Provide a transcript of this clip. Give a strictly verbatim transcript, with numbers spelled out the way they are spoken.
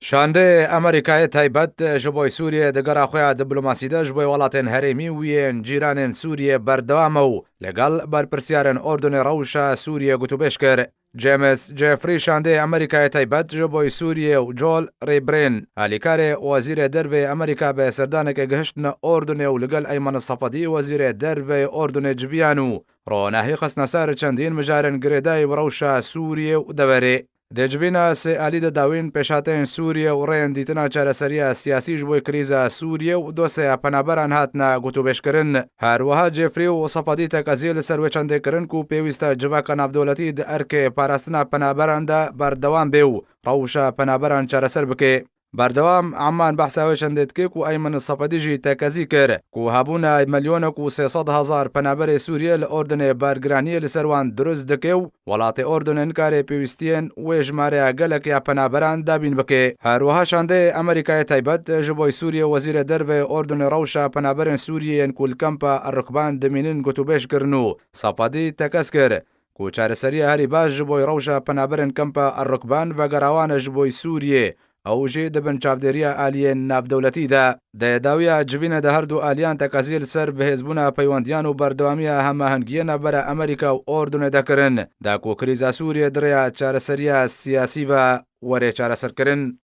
Şandeyê Amerîkayê taybet ji bo Sûriyê di gera xwe ya diplomasî de ji bo welatên herêmî û yên cîranên Sûriyê berdewam e û li gel berpirsiyarên Ordunê rewşa Sûriyê gotûbêj kir. James Jeffrey şandeyê Amerîkayê taybet ji bo Sûriyê û Joel Rebrên, alîkarê Wezîrê Derve yê Amerîka, bi serdanekê gihiştine Ordunê û li gel Eymen Sefedî, Wezîrê Derve yê Ordunê, civiyan û ronahî xistine ser çendîn mijarên girêdayî bi rewşa Sûriyê û deverê. Di civîna sê alî de dawîn pêşhateyên Sûriyê û rêyên dîtina çareseriya siyasî ji bo krîza Sûriyê û dosyeya penaberan hatine gotûbêjkirin. Her wiha Jeffrey û Sefadî tekeziyê li ser wê çendê kirin ku pêwîst e civaka navdewletî di erkê parastina penaberan de berdewam bê û rewşa penaberan çareser bike. Berdewam Amman behsa wê çendê dike ku Eymen Sefedî jî tekezî kir ku hebûna milyonek û sê sed hezar penaberê Sûriyê li Ordunê bergiraniyê li ser wan dirust dike û welatê Ordunê nikare pêwîstiyên wê jimareya gelek ya penaberan dabîn bike. Her wiha şandeyê Amerîkayê taybet ji bo Sûriyê, Wezîrê Derve yê Ordunê rewşa penaberên Sûriyê yên ku li kempa El-Rukban dimînin gotûbêj kirin û Sefadî tekez kir ku çareseriya herî baş ji bo rewşa penaberên kempa El-Rukban vegera wan e ji bo Sûriyê. Ew jî di bin çavdêriya aliyên navdewletî de. Di dawiya civînê de her du aliyan tekaziyê li ser bihêzbûna peywendiyan û berdewamiya hemahengiyê navbera Amerîka û Ordunê de kirin, da ku krîza Sûriyê di rêya çareseriya siyasî ve were çareserkirin.